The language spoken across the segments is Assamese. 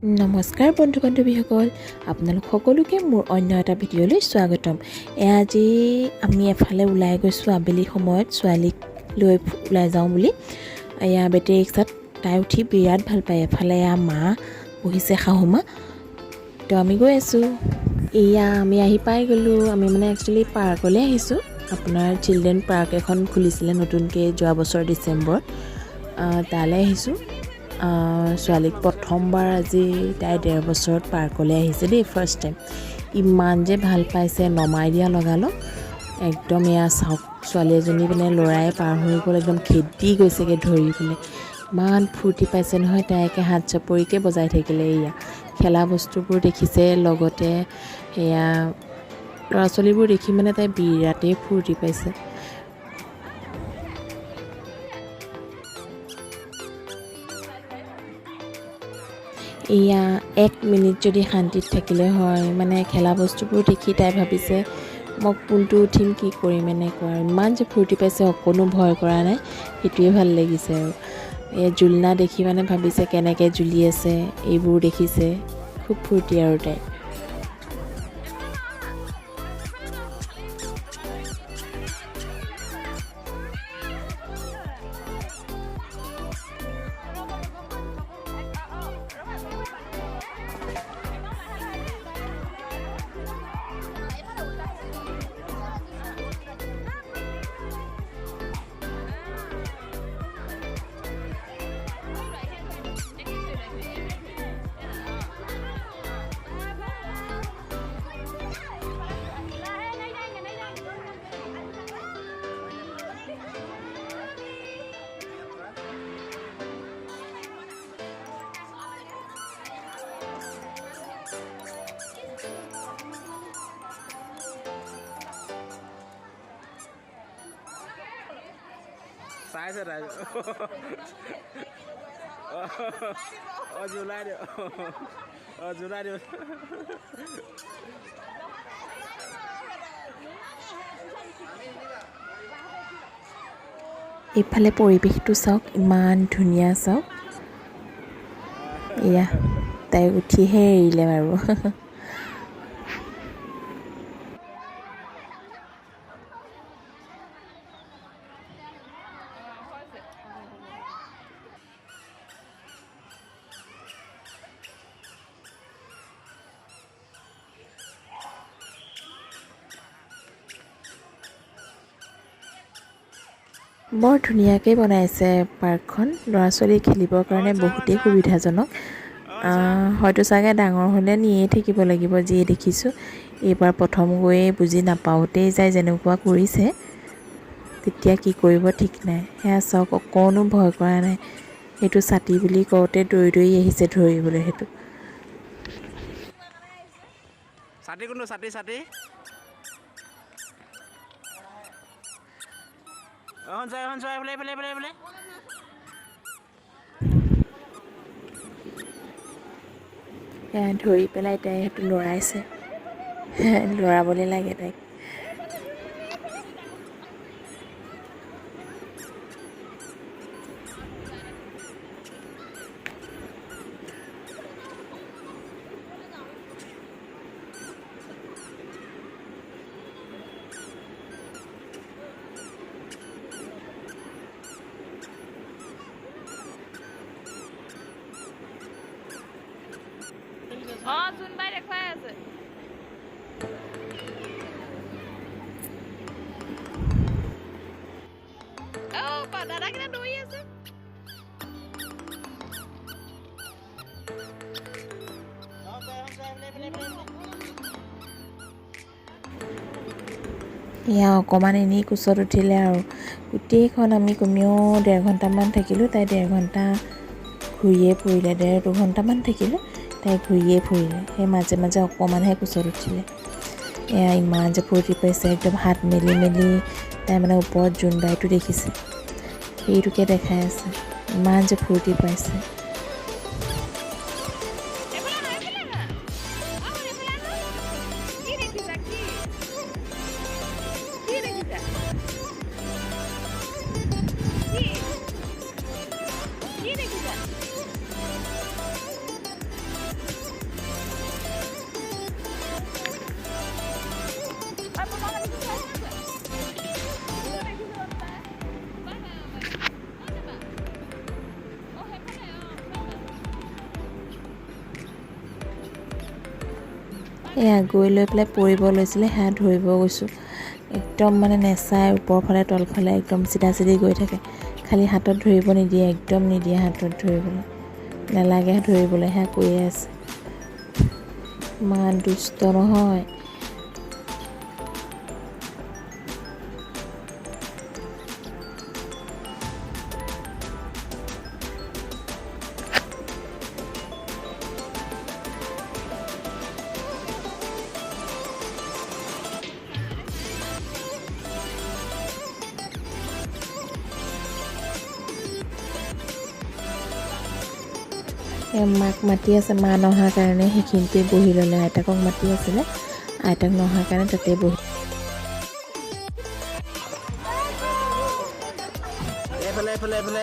নমস্কাৰ বন্ধু বান্ধৱীসকল, আপোনালোক সকলোকে মোৰ অন্য এটা ভিডিঅ'লৈ স্বাগতম। এয়া আজি আমি এফালে ওলাই গৈছোঁ আবেলি সময়ত, ছোৱালীক লৈ ওলাই যাওঁ বুলি। এয়া বেটেৰী ৰিক্সাত তাই উঠি বিৰাট ভাল পায়। এফালে এয়া মা বহিছে, শাহুমা। তো আমি গৈ আছোঁ। এয়া আমি আহি পাই গ'লোঁ। আমি মানে একচুৱেলি পাৰ্কলৈ আহিছোঁ। আপোনাৰ চিলড্ৰেন পাৰ্ক এখন খুলিছিলে নতুনকৈ যোৱা বছৰ ডিচেম্বৰত, তালৈ আহিছোঁ। ছোৱালীক প্ৰথমবাৰ আজি তাই 1.5 বছৰত পাৰ্কলৈ আহিছে দেই, ফাৰ্ষ্ট টাইম। ইমান যে ভাল পাইছে, নমাই দিয়া লগালগ একদম। এয়া চাওক, ছোৱালী এজনী মানে ল'ৰাই পাৰ হৈ গ'ল, একদম খেদি গৈছেগৈ ধৰি পেলাই। ইমান ফূৰ্তি পাইছে নহয় তাই, একে হাত চাপৰিকে বজাই থাকিলে। এয়া খেলা বস্তুবোৰ দেখিছে, লগতে এয়া ল'ৰা ছোৱালীবোৰ দেখি মানে তাই বিৰাটেই ফূৰ্তি পাইছে। এয়া এক মিনিট যদি শান্তিত থাকিলে হয়। মানে খেলা বস্তুবোৰ দেখি তাই ভাবিছে মই কোনটো উঠিম, কি কৰিম, এনেকুৱা। ইমান যে ফূৰ্তি পাইছে, অকণো ভয় কৰা নাই, সেইটোৱে ভাল লাগিছে। আৰু এই জোলনা দেখি মানে ভাবিছে কেনেকৈ জুলি আছে, এইবোৰ দেখিছে, খুব ফূৰ্তি আৰু তাই। চাইছে তাই। অঁ, জোলাই দিয়ক। অঁ, জোলাই দিয়ক। এইফালে পৰিৱেশটো চাওক, ইমান ধুনীয়া চাওক। এয়া তাই উঠিহে এৰিলে বাৰু। বৰ ধুনীয়াকৈ বনাইছে পাৰ্কখন। ল'ৰা ছোৱালী খেলিবৰ কাৰণে বহুতেই সুবিধাজনক। হয়তো চাগে ডাঙৰ হ'লে নিয়ে থাকিব লাগিব, যিয়ে দেখিছোঁ। এইবাৰ প্ৰথম গৈয়ে বুজি নাপাওঁতেই যায় যেনেকুৱা কৰিছে, তেতিয়া কি কৰিব ঠিক নাই। সেয়া চাওক, অকণো ভয় কৰা নাই। সেইটো ছাতি বুলি কওঁতে দৌৰি দৌৰি আহিছে ধৰিবলৈ সেইটো। ছাতি কোনটো? ছাতি, ছাতি। এখন চোৱা, এখন চোৱা, এইফালে, এইফালে, এইফালে, এইফালে। সেয়া ধৰি পেলাই তাই সেইটো লৰাইছে, লৰাবলৈ লাগে তাইক। অঁ, জোনবাই দেখুৱাই আছে। অ' দাদাকেইটা দৌৰি আছে। এয়া অকণমান এনেই কোচত উঠিলে আৰু গোটেইখন আমি কমেও 1.5 ঘণ্টামান থাকিলোঁ, তাই 1.5 ঘণ্টা ঘূৰিয়ে ফুৰিলে। 1.5 2 ঘণ্টামান থাকিলোঁ, তাই ঘূৰিয়ে ফুৰিলে। সেই মাজে মাজে অকণমানহে কোচত উঠিলে। এয়া ইমান যে ফূৰ্তি পাইছে, একদম হাত মেলি মেলি তাই মানে ওপৰত জোনবাইটো দেখিছে, সেইটোকে দেখাই আছে। ইমান যে ফূৰ্তি পাইছে। এইফালে আহা, এইফালে আহা। অ, এইফালে আহা। কি দেখিছা? কি কি দেখিছা? কি কি দেখিছা? এয়া গৈ লৈ পেলাই পৰিব লৈছিলে, সেয়া ধৰিব গৈছোঁ। একদম মানে নেচাই, ওপৰৰ ফালে তলফালে একদম চিধা চিধি গৈ থাকে, খালি হাতত ধৰিব নিদিয়ে, একদম নিদিয়ে হাতত ধৰিবলৈ, নালাগে ধৰিবলৈ, সেয়া কৈয়ে আছে। ইমান দুষ্ট নহয়। মাক মাতি আছে, মা নহাৰ কাৰণে সেইখিনিতে বহি ল'লে। আইতাকক মাতি আছিলে, আইতাক নহাৰ কাৰণে তাতে বহি। এইফালে এইফালে এইফালে।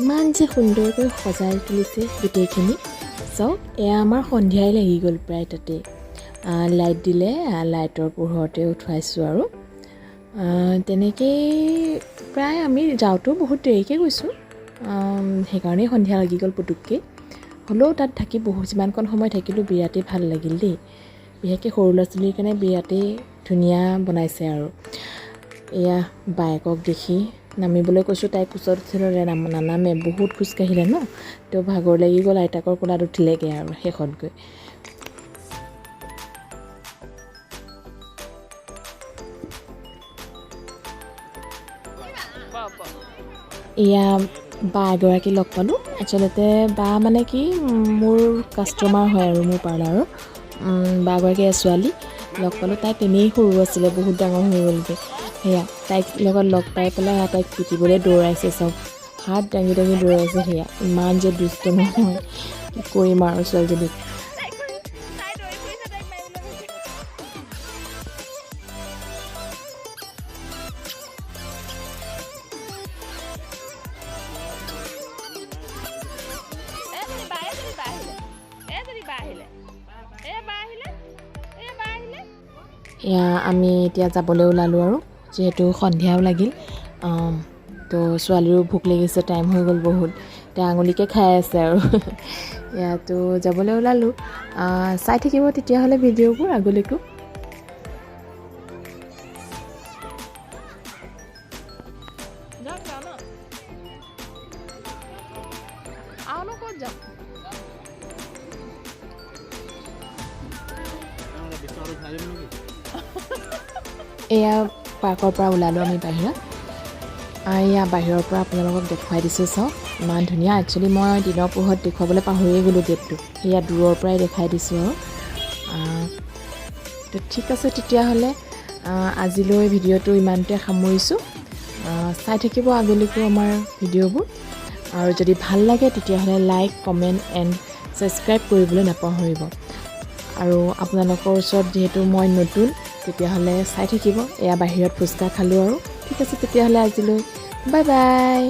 ইমান যে সুন্দৰকৈ সজাই তুলিছে গোটেইখিনি। চাওক, এয়া আমাৰ সন্ধিয়াই লাগি গ'ল প্ৰায়। তাতে লাইট দিলে, লাইটৰ পোহৰতে উঠুৱাইছোঁ আৰু তেনেকেই প্ৰায় আমি যাওঁতেও বহুত দেৰিকৈ গৈছোঁ, সেইকাৰণেই সন্ধিয়া লাগি গ'ল পুটুককৈ। হ'লেও তাত থাকি বহুত যিমানকণ সময় থাকিলোঁ বিৰাটেই ভাল লাগিল দেই। বিশেষকৈ সৰু ল'ৰা ছোৱালীৰ কাৰণে বিৰাটেই ধুনীয়া বনাইছে। আৰু এয়া বায়েকক দেখি নামিবলৈ কৈছোঁ, তাই কোচত উঠিলে, নানামে, বহুত খোজকাঢ়িলে ন, তো ভাগৰ লাগি গ'ল, আইতাকৰ কোলাত উঠিলেগৈ আৰু শেষত গৈ। এয়া বা এগৰাকী লগ পালোঁ। আচলতে বা মানে কি, মোৰ কাষ্টমাৰ হয় আৰু মোৰ পাৰ্লাৰৰ। বা গৰাকী ছোৱালী লগ পালোঁ, তাই তেনেই সৰু আছিলে, বহুত ডাঙৰ হৈ গ'লগৈ। সেয়া তাইক লগত লগ পাই পেলাই তাইক পিটিবলৈ দৌৰাইছে, চব হাত দাঙি দাঙি দৌৰাইছে। সেয়া ইমান যে দুষ্ট নহয়, কি কৰিম আৰু ছোৱালীজনীক। এয়া আমি এতিয়া যাবলৈ ওলালোঁ আৰু, যিহেতু সন্ধিয়াও লাগিল, তো ছোৱালীৰো ভোক লাগিছে, টাইম হৈ গ'ল বহুত, এতিয়া আঙুলিকে খাই আছে আৰু। ইয়াতো যাবলৈ ওলালোঁ। চাই থাকিব তেতিয়াহ'লে ভিডিঅ'বোৰ আগলৈকো। এয়া পাৰ্কৰ পৰা ওলালোঁ আমি বাহিৰত। এয়া বাহিৰৰ পৰা আপোনালোকক দেখুৱাই দিছোঁ, চাওক ইমান ধুনীয়া। একচুৱেলি মই দিনৰ পোহৰত দেখুৱাবলৈ পাহৰিয়ে গ'লোঁ গেটটো, সেয়া দূৰৰ পৰাই দেখাই দিছোঁ আৰু। তো ঠিক আছে তেতিয়াহ'লে, আজিলৈ ভিডিঅ'টো ইমানতে সামৰিছোঁ। চাই থাকিব আগলৈকো আমাৰ ভিডিঅ'বোৰ, আৰু যদি ভাল লাগে তেতিয়াহ'লে লাইক, কমেণ্ট এণ্ড ছাবস্ক্ৰাইব কৰিবলৈ নাপাহৰিব। আৰু আপোনালোকৰ ওচৰত যিহেতু মই নতুন, তেতিয়াহ'লে চাই থাকিব। এয়া বাহিৰত ফুচকা খালোঁ আৰু। ঠিক আছে তেতিয়াহ'লে আজিলৈ, বাই বাই।